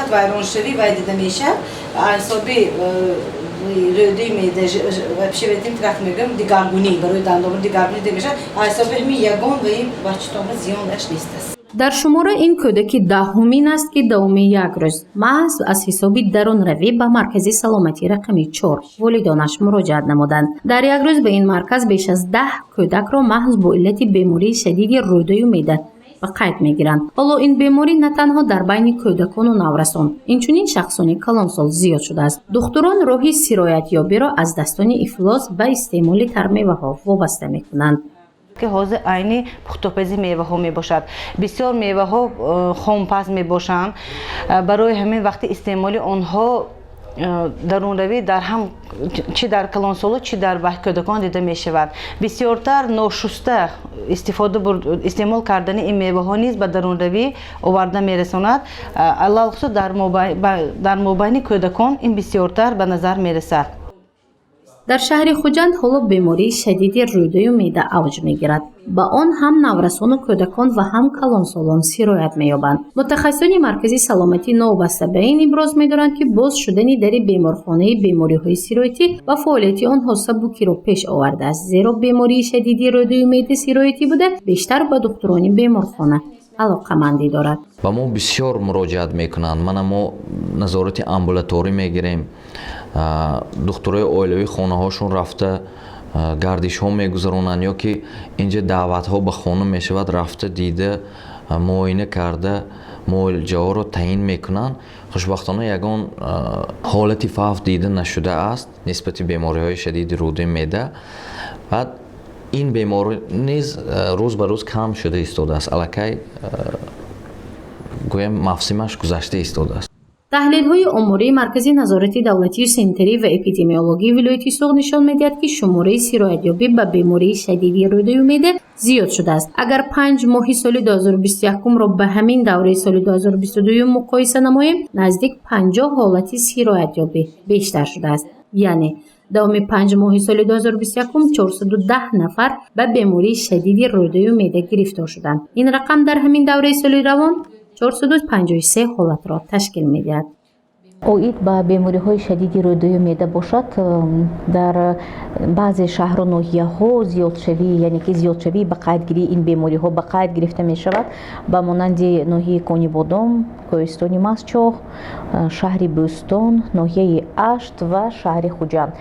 Фақат вайроншавӣ вай дида мешавад ҳисоби рӯдаи меъда, вообще ведем тракт мегӯям, дигаргунӣ барои дандон дигаргунӣ дида мешавад. Ҳисоби ҳамин ягон ва ин бачатонба зиёнаш нест аст. Дар шумора ин кӯдаки даҳумин аст, ки давоми як рӯз маҳз аз ҳисоби дарунравӣ ба маркази саломатии рақами 4 волидонаш муроҷиат намуданд. Дар як рӯз ба ин марказ беш аз 10 кӯдакро маҳз бо иллати бемории шадиди рӯдаю меъда ба қайд мегиранд. Ҳоло ин беморӣ на танҳо дар байни кӯдакону наврасон, инчунин шахсони калонсол зиёд шудааст. Духтурон роҳи сироятёбиро аз дастони ифлос ба истеъмоли тармеваҳо вобаста мекунанд. Ки ҳозир айни пухтупази меваҳо мебошад. Бисёр меваҳо хомпаз мебошанд. Барои ҳамин вақти истеъмоли онҳо дарунравӣ дар ҳам чӣ дар калонсоло, чӣ дар кӯдакон дида мешавад. Бисёртар ношуста истифода истеъмол кардани ин меваҳо низ ба дарунравӣ оварда мерасонад. Алалхусус дар мобайни кӯдакон ин бисёртар ба назар мерасад. Дар шаҳри Хуҷанд ҳоло бемории шадиди рӯдаю меъда авҷ мегирад. Ба он ҳам наврасону кӯдакон ва ҳам калонсолон сироят меёбанд. Мутахассисони маркази саломатӣ новобаста ба ин иброз медоранд, ки боз шудани дари беморхонаи бемориҳои сироятӣ ба фаъолияти онҳо сабукиро пеш овардааст, зеро бемории шадиди рӯдаю меъда сироятӣ буда, бештар ба духтурони беморхона алоқамандӣ дорад. Ба мо бисёр муроҷиат мекунанд. Мана, мо назорати амбулаторӣ мегирем, духтурои оилавӣ хонаҳошон рафта гардишҳо мегузаронанд ё ки инҷа даъватҳо ба хона мешавад, рафта, дида, муоина карда, муолиҷаҳоро таъин мекунанд. Хушбахтона, ягон ҳолати фавт дида нашудааст нисбати бемориҳои шадиди рӯдаи меъда. Баъд ин беморӣ низ рӯз ба рӯз кам шуда истодааст, аллакай гӯям, мавсимаш гузашта истодааст. Таҳлилҳои омории Маркази назорати давлатии санитарӣ ва эпидемиологии вилояти Суғд нишон медиҳад, ки шумораи сироятёбӣ ба бемории шадиди рӯдаю меъда зиёд шудааст. Агар 5 моҳи соли 2021-ро ба ҳамин давраи соли 2022 муқоиса намоем, наздик 50 ҳолати сироятёбӣ бештар шудааст. Яъне давоми 5 моҳи соли 2021 410 нафар ба бемории шадиди рӯдаю меъда гирифтор шуданд. Ин рақам дар ҳамин давраи соли равон 453 ҳолатро ташкил медиҳад. Оид ба бемориҳои шадиди рӯдаю меъда бошад, дар баъзе шаҳру ноҳияҳо зиёдшавӣ, яъне ки зиёдшавии ба қайдгирии ин бемориҳо ба қайд гирифта мешавад, ба монанди ноҳияи Конибодом, Кӯҳистони Мастчоҳ, шаҳри Бӯстон, ноҳияи Ашт ва шаҳри Хуҷанд.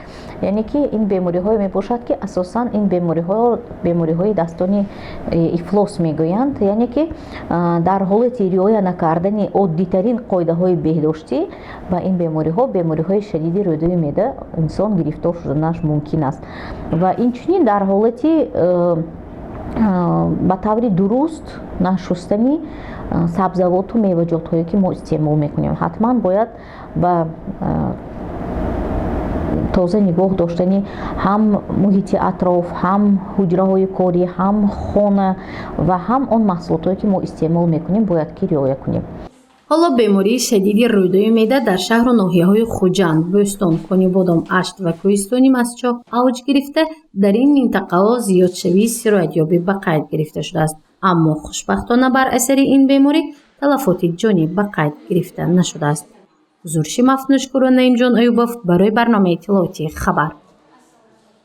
Яъне ки ин бемориҳое мебошад, ки асосан ин бемориҳо бемориҳои дастони ифлос мегӯянд, яъне ки дар ҳолати риоя накардани оддитарин қоидаҳои беҳдоштӣ ба ин бемориҳо, бемориҳои шадиди рӯдаи меъда, инсон гирифтор шуданаш мумкин аст. Ва инчунин дар ҳолати ба таври дуруст нашустани сабзавоту меваҷотҳое, ки мо истеъмол мекунем, ҳатман бояд ба тоза нигоҳ доштани ҳам муҳити атроф, ҳам ҳуҷраҳои корӣ, ҳам хона ва ҳам он маҳсулотҳое, ки мо истеъмол мекунем, бояд ки риоя кунем. Ҳоло бемории шадиди рӯдаи меъда дар шаҳру ноҳияҳои Хуҷанд, Бӯстон, Конибодом, Ашт ва Кӯҳистони Мастчоҳ авҷ гирифта, дар ин минтақаҳо зиёдшавии сироятёбӣ ба қайд гирифта шудааст. Аммо хушбахтона, бар асари ин беморӣ талафоти ҷонӣ ба қайд гирифта нашудааст. Гузориши Мафнушкуру Наимҷон Аюбов барои барномаи иттилоотии «Хабар».